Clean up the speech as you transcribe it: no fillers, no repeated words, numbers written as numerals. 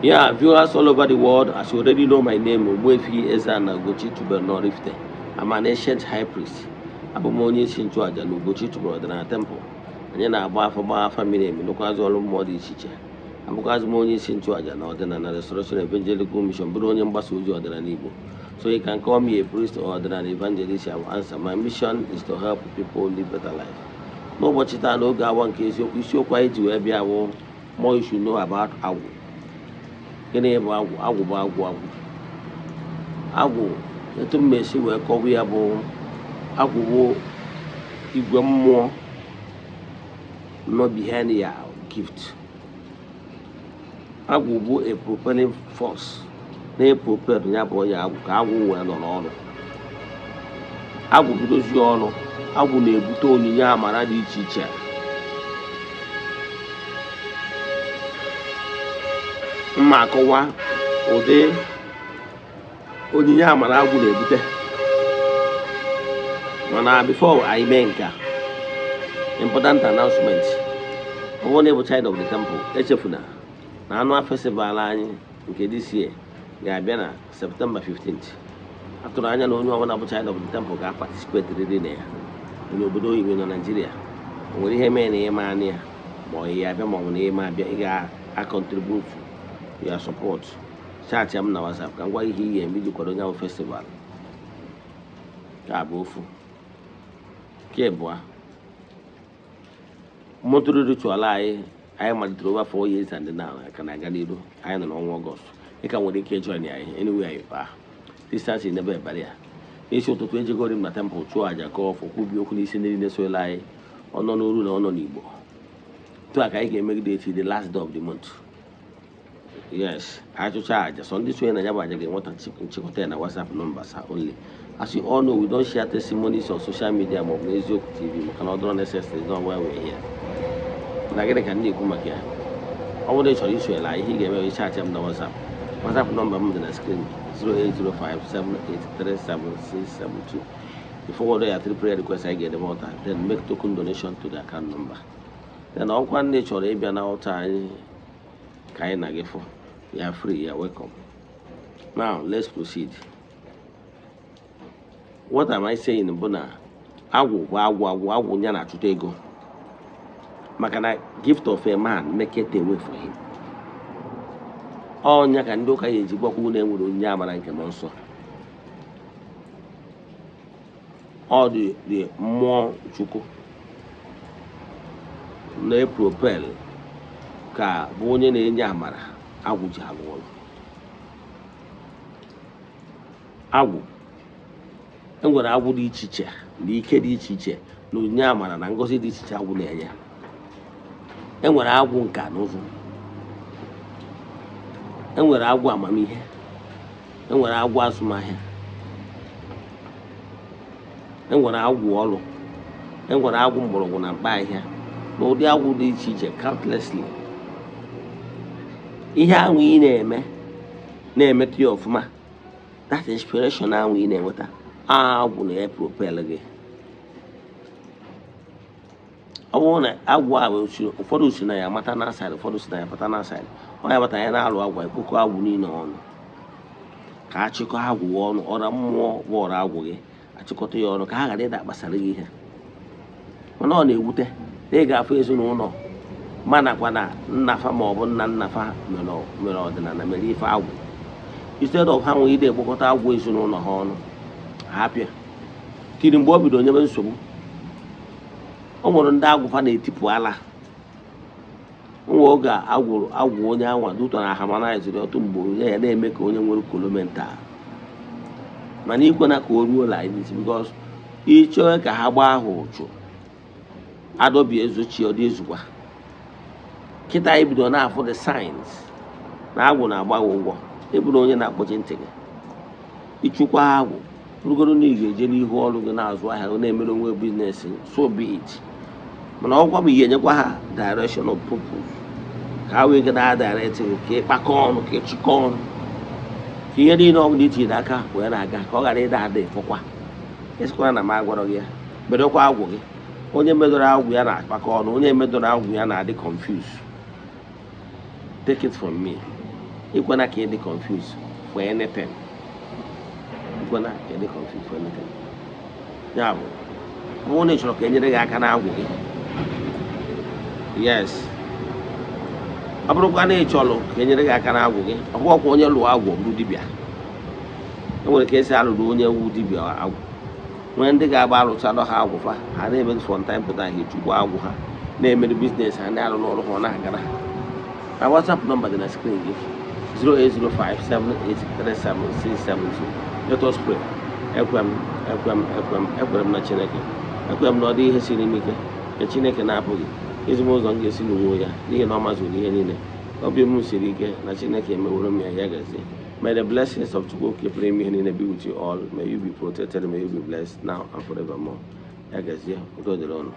Yeah, viewers all over the world, as you already know my name, Ogbuefi Eze-Ana Ugochi Tubelu Oraifite. I'm an ancient high priest. Abụ m onye isi nchụaja na Ugochi Tubelu Ọdịnala Temple. Anyị na-agba afa, gbaa afa miri emi, lụkwazị ọrụ mmụọ dị iche iche. Abụkwazị m onye isi nchụaja na Ọdịnala Restoration Evangelical Mission, bụrụ onye mgbasa ozi ọdịnala Igbo. So you can call me a priest or ọdịnala evangelist, I will answer. My mission is to help people live better life. N'ụbọchị taa, n'oge awa nke eziokwu, isiokwu anyị ji wee bịa wụ more you should know about agwụ. Gịnị bụ agwụ? Agwụ bụ agwụ, agwụ, agwụ. Etu m esi wee kọwa ya bụ, agwụ bụ igwe mmụọ nọ behind ya gift. Agwụ bụ a propelling force na-epropel ya bụ onye agwụ ka agwụ wee nọ n'ọrụ. Agwụ bidozie ọrụ, agwụ na-ebute onyinye amara dị iche iche. Mma akọwa ụdị onyinye amara agwụ na-ebute, mana before anyị mee nke a, important announcement. Ọ bụrụ na ị bụ child of the temple, echefuna na annual festival anyị nke this year ga-abịa na September 15th. Atụrụ anya na onye ọbụla bụ child of the temple ga-participate riri na ya. Onye obodo oyibo nọ, Naijiria, o nwere ihe mee na ịma anya ya, ma ọ ya abịa, ma ọ bụ na ịma abịa, ị ga-acontribute your support. Chat m na WhatsApp ka m gwa ihe ị ga-eme iji kwado onye ahụ festival. Ka bụ ofu nke abụọ, monthly ritual anyị, anyị malitere over 4 years and now ka na-aga n'iru. Anyị nọ n'ọnwa Ọgọst. Ị ka nwere ike join anyị anywhere you are. Distance is never a barrier. N'isi ụtụtụ, ejegori m na temple chụọ àjà, ka ọfọ kwubi okwu n'isi ndị niile soela anyị, ọnọ n'oru na ọnọ n'Igbo. Otu a ka anyị ga-emegide echi, the last day of the month. Yes, achụcha àjà, sọ ndị sonye na ya bụ àjà ga-enweta nchịkọta ya na WhatsApp numbers ha only. As you all know, we don't share testimonies on social media maọbụ n'Eziokwu TV, maka na ọ dọrọ necessary. Is not why we're here. Na gịnị ka m na-ekwu maka ya? Ọ bụrụ na ị chọrọ isonyere anyị, ihe ị ga-eme bụ chat m na WhatsApp. WhatsApp nọmba m dị na screen, 08057837672. You forward your three prayer requests anyị ga-edebe ọta, then make token donation to the account number. Then ọkwa ndị chọrọ ịbịa na ụta anyị ka anyị na gị fụ ya, free ya, welcome. Now let's proceed. What am I saying bụ na agwụ bụ agwụ, agwụ, agwụ ya na-achụta ego, maka na gift of a man make it a way for him. Ọnya ka ndị ụka ya eji gwakwu na enwere onyinye amara nke mmụọ nsọ. Ọ dị dị mmụọ Chukwu na-epropel ka bụ onye na-enye amara agwụ ji alụ ọrụ. Agwụ, enwere agwụ dị iche iche na ike dị iche iche na onyinye amara na ngọzi dị iche iche agwụ na-enye. Enwere agwụ nka na ụzụ, enwere agwụ amamihe, enwere agwụ azụmahịa, enwere agwụ ọrụ, enwere agwụ mgbọrọgwụ na mkpa ahịhịa, na ụdị agwụ dị iche iche, countlessly. Ihe ahụ ị na-eme na-emetụ ya ọfụma, that inspiration ahụ ị na-enweta, agwụ na ya propel gị. Ọ bụrụ na agwụ a ụfọdụ si na ya mata na side, ụfọdụ si na ya pata na side, ọ ya bata ya na-alụ agwụ, ekpokọ agwụ niile ọnụ ka achịkọ agwụ ọnụ. Ọra mmụọ bụ ọra agwụ gị, achịkọta ya ọnụ ka ha ghara ịda akpasara gị ihe. Mana ọ na-ewute na ị ga-afụ ezinụlọ manakwa na nnafa ma ọ bụ nna nnafa mere ọdịnala, mere ife agwụ. Instead of ha nwere ide ekpokọta agwụ ezinụlọ ha ọnụ, ha pịa tiri. Mgbe o bido nyebe nsogbu, o nwere ndị agwụfa na-etipụ ala nwa oge agwụrụ agwụ onye anwa dutọ na harmonizere ọtụ mgbe onye ya na-eme ka onye nwere kolo mental. Mana ikwena ka o ruo like this, because ịchọọ ka ha gbaa ahụ ụchụ adọbi ezochi, ọ dị ezukwa. Kịta anyị bido na-afụ the signs na agwụ na-agba gị ụgwọ. Ịbụrụ onye na-akpọchi ntị gị, ịchụkwa agwụ rugoro na ị ga-eje n'ihu ọrụ gị, na-azụ ahịa gị, na-emere onwe business, so be it. Mana ọkwa bụ ihe enyekwa ha direction of purpose ka ha wee ga na direct gị, ka ịkpakọ ọnụ, ka ịchịkọ ọnụ, ka ihe niile ọ bụla itinyere aka wee na-aga, ka ọ ghara ịda ada. Ịfụkwa ịsịkwara na m agwarọ gị ya. Medokwa agwụ gị. Onye medoro agwụ ya na-akpakọ ọnụ, onye medoro agwụ ya na-adị confused. Take it from me. Ekwena ka ị dị confused for anything. Ekwena ka ị dị confused for anything. Ya bụ, ọ bụrụ na ị chọrọ ka e nyere gị aka n'agwụ gị, yes, ọ bụrụkwa na ị chọrọ ka e nyere gị aka n'agwụ gị, ọ bụghịkwa onye lụọ agwụ ọ bụrụ dibịa. E nwere ka esi alụrụ onye wu dibịa agwụ. Nwee ndị ga-agba alụchalụ ha agwụ fa, ha na-eme from time to time, ha echukwa agwụ ha, na-emere business ha, na-alụ n'ọrụ ha, ọ na-agara ha. Na WhatsApp number dị na screen gị, 08057837672. Let us pray. Ekwe m, ekwe m, ekwe m, ekwere m na Chineke. Ekwe m na ọ dị ihe siri m ike nke Chineke na-apụghị ezigbo ụzọ m ga-esi n'uwe ya, n'ihi na ọ mazuru ihe niile. Obi m siri ike na Chineke emeworo m ya. Ya gazie. May the blessings of Chukwu pụrụ ime ihe niile be with you all. May you be protected, may you be blessed now and forevermore. Ya gazie, udo dịrị ụnụ.